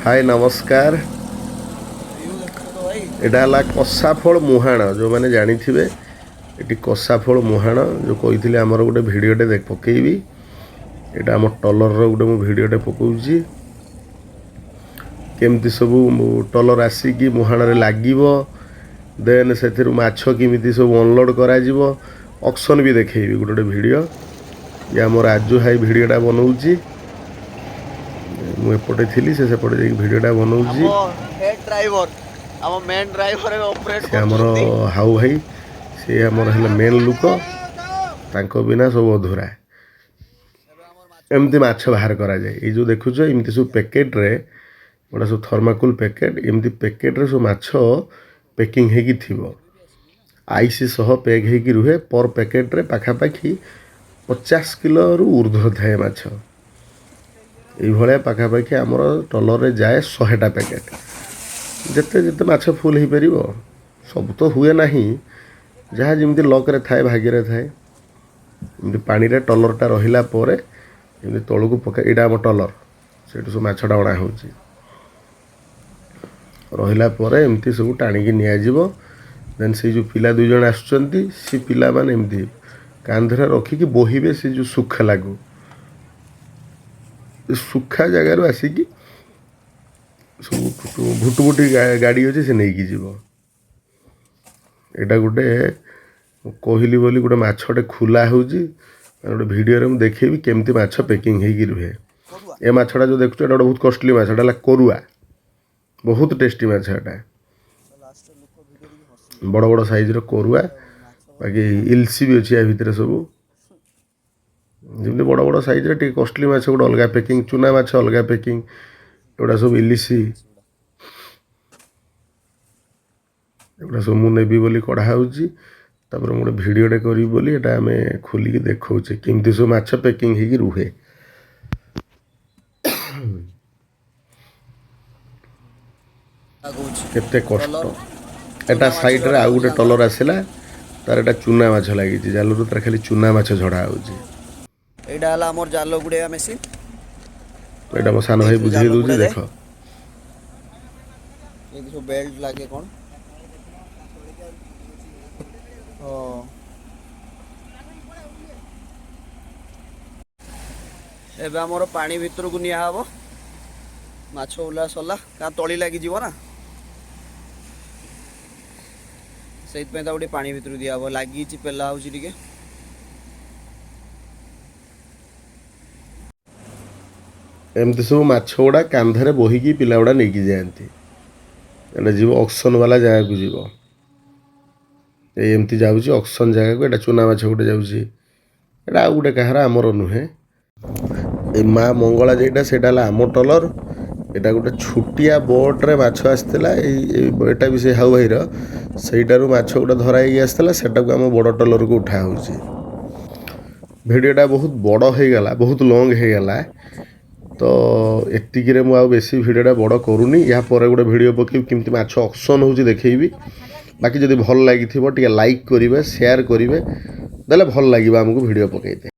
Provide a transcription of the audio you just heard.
ହାଏ, ନମସ୍କାର। ଏଇଟା ହେଲା କଷାଫଳ ମୁହାଣ। ଯେଉଁମାନେ ଜାଣିଥିବେ, ଏଠି କଷାଫଳ ମୁହାଣ ଯେଉଁ କହିଥିଲି, ଆମର ଗୋଟେ ଭିଡ଼ିଓଟେ ପକେଇବି। ଏଇଟା ଆମ ଟଲରର ଗୋଟେ ମୁଁ ଭିଡ଼ିଓଟେ ପକାଉଛି, କେମିତି ସବୁ ଟଲର ଆସିକି ମୁହାଣରେ ଲାଗିବ, ଦେନ୍ ସେଥିରୁ ମାଛ କେମିତି ସବୁ ଅନଲୋଡ଼ କରାଯିବ, ଅକ୍ସନ୍ ବି ଦେଖେଇବି ଗୋଟେ ଗୋଟେ ଭିଡ଼ିଓ। ଇଏ ଆମ ରାଜୁ ଭାଇ ଭିଡ଼ିଓଟା ବନଉଛି। ମୁଁ ଏପଟେ ଥିଲି, ସେ ସେପଟେ ଯାଇକି ଭିଡ଼ିଓଟା ବନଉଛି। ଆମ ହେଡ୍ ଡ୍ରାଇଭର, ଆମ ମେନ୍ ଡ୍ରାଇଭର ଏବେ ଅପରେଟ୍ ସେ ଆମର କରୁଛନ୍ତି। ହାଉ ଭାଇ, ସେ ଆମର ହେଲେ ମେନ୍ ଲୋକ, ତାଙ୍କ ବିନା ସବୁ ଅଧୁରା। ଏମିତି ମାଛ ବାହାର କରାଯାଏ। ଏଇ ଯେଉଁ ଦେଖୁଛ, ଏମିତି ସବୁ ପ୍ୟାକେଟ୍ରେ, ଏଗୁଡ଼ା ସବୁ ଥର୍ମାକୁଲ ପ୍ୟାକେଟ୍। ଏମିତି ପ୍ୟାକେଟ୍ରେ ସବୁ ମାଛ ପ୍ୟାକିଂ ହେଇକି ଥିବ, ଆଇସି ସହ ପ୍ୟାକ୍ ହେଇକି ରୁହେ। ପର୍ ପ୍ୟାକେଟ୍ରେ ପାଖାପାଖି 50 କିଲୋରୁ ଉର୍ଦ୍ଧ୍ୱ ଥାଏ ମାଛ। ଏଇଭଳିଆ ପାଖାପାଖି ଆମର ଟଲରରେ ଯାଏ 100ଟା ପ୍ୟାକେଟ୍। ଯେତେ ଯେତେ ମାଛ ଫୁଲ୍ ହେଇପାରିବ, ସବୁ ତ ହୁଏ ନାହିଁ, ଯାହା ଯେମିତି ଲକ୍ରେ ଥାଏ, ଭାଗ୍ୟରେ ଥାଏ। ଏମିତି ପାଣିରେ ଟଲରଟା ରହିଲା ପରେ ଏମିତି ତଳକୁ ପକା। ଏଇଟା ଆମ ଟଲର, ସେଇଠୁ ସବୁ ମାଛଟା ଅଣା ହେଉଛି। ରହିଲା ପରେ ଏମିତି ସବୁ ଟାଣିକି ନିଆଯିବ। ଦେନ୍ ସେଇ ଯେଉଁ ପିଲା ଦୁଇ ଜଣ ଆସୁଛନ୍ତି, ସେ ପିଲାମାନେ ଏମିତି କାନ୍ଧରେ ରଖିକି ବୋହିବେ ସେ ଯେଉଁ ଶୁଖାଲାକୁ। ଶୁଖା ଜାଗାରୁ ଆସିକି ସବୁ ଭୁଟୁଭୁଟି ଗାଡ଼ି ଅଛି, ସେ ନେଇକି ଯିବ। ଏଇଟା ଗୋଟେ ମୁଁ କହିଲି ବୋଲି ଗୋଟେ ମାଛଟେ ଖୋଲା ହେଉଛି। ଗୋଟେ ଭିଡ଼ିଓରେ ମୁଁ ଦେଖେଇବି କେମିତି ମାଛ ପ୍ୟାକିଂ ହେଇକି ରୁହେ। ଏ ମାଛଟା ଯେଉଁ ଦେଖୁଛ, ଏଇଟା ଗୋଟେ ବହୁତ କଷ୍ଟଲି ମାଛ। ଏଇଟା ହେଲା କୋରୁଆ, ବହୁତ ଟେଷ୍ଟି ମାଛ ଏଇଟା। ବଡ଼ ବଡ଼ ସାଇଜ୍ର କୋରୁଆ, ବାକି ଇଲସି ବି ଅଛି ୟା ଭିତରେ ସବୁ। ଯେମିତି ବଡ଼ ବଡ଼ ସାଇଜ୍ରେ ଟିକେ କଷ୍ଟଲି ମାଛ ଗୋଟେ ଅଲଗା ପ୍ୟାକିଂ, ଚୁନା ମାଛ ଅଲଗା ପ୍ୟାକିଂ। ଏଗୁଡ଼ା ସବୁ ଇଲିସି, ଏଗୁଡ଼ା ସବୁ ମୁଁ ନେବି ବୋଲି କଢ଼ା ହେଉଛି। ତାପରେ ମୁଁ ଗୋଟେ ଭିଡ଼ିଓଟେ କରିବି ବୋଲି ଏଇଟା ଆମେ ଖୋଲିକି ଦେଖାଉଛେ, କେମିତି ସବୁ ମାଛ ପ୍ୟାକିଂ ହେଇକି ରୁହେ। କହୁଛି। କେତେ କଷ୍ଟ ଏଟା। ସାଇଡ଼ରେ ଆଉ ଗୋଟେ ଟଲର ଆସିଲା, ତାର ଏଟା ଚୁନା ମାଛ ଲାଗିଛି ଜାଲରୁ, ତାର ଖାଲି ଚୁନା ମାଛ ଝଡ଼ା ହେଉଛି। ଏଇଟା ହେଲା ଆମର ଜାଲ ଗୁଡ଼େଇବା ମେସିନ୍। ଏଇଟା ମୋ ସାନ ଭାଇ ଏଇଥିରେ ବୁଝେଇ ଜାଲ ଦେଉଛି। ଗୁଡ଼ାଯାଏ। ଦେଖ। ଏଇଠି ସବୁ ବେଲ୍ଟ ଲାଗେ କ'ଣ? ହଁ, ଏବେ ଆମର ପାଣି ଭିତରକୁ ନିଆହବ। ମାଛ ଓହ୍ଲା ସରିଲା, କାରଣ ତଳି ଲାଗିଯିବ ନା, ସେଇଥିପାଇଁ ତାକୁ ଟିକେ ପାଣି ଭିତରକୁ ଦିଆହବ। ଲାଗିଛି, ପେଲା ହେଉଛି ଟିକେ। ଏମିତି ସବୁ ମାଛ ଗୁଡ଼ା କାନ୍ଧରେ ବୋହିକି ପିଲା ଗୁଡ଼ା ନେଇକି ଯାଆନ୍ତି। ଏଇଟା ଯିବ ଅକ୍ସନ୍ ବାଲା ଜାଗାକୁ ଯିବ। ଏଇ ଏମିତି ଯାଉଛି ଅକ୍ସନ୍ ଜାଗାକୁ। ଏଇଟା ଚୁନା ମାଛ ଗୋଟେ ଯାଉଛି। ଏଇଟା ଆଉ ଗୋଟେ କାହାର, ଆମର ନୁହେଁ। ଏଇ ମା ମଙ୍ଗଳା ଯେଇଟା, ସେଇଟା ହେଲା ଆମ ଟଲର। ଏଇଟା ଗୋଟେ ଛୋଟିଆ ବୋଟ୍ରେ ମାଛ ଆସିଥିଲା। ଏଇ ଏଇଟା ବି ସେ ହାଉ ଭାଇର। ସେଇଟାରୁ ମାଛ ଗୋଟେ ଧରା ହେଇକି ଆସିଥିଲା, ସେଟାକୁ ଆମ ବଡ଼ ଟଲରକୁ ଉଠା ହେଉଛି। ଭିଡ଼ିଓଟା ବହୁତ ବଡ଼ ହେଇଗଲା, ବହୁତ ଲଙ୍ଗ୍ ହେଇଗଲା, ତ ଏତିକିରେ ମୁଁ ଆଉ ବେଶୀ ଭିଡ଼ିଓଟା ବଡ଼ କରୁନି। ଏହା ପରେ ଗୋଟେ ଭିଡ଼ିଓ ପକେଇବି, କେମିତି ମାଛ ଅକ୍ସନ୍ ହେଉଛି ଦେଖେଇବି। ବାକି ଯଦି ଭଲ ଲାଗିଥିବ, ଟିକେ ଲାଇକ୍ କରିବେ, ସେୟାର କରିବେ, ଦେଲେ ଭଲ ଲାଗିବ ଆମକୁ ଭିଡ଼ିଓ ପକେଇତେ।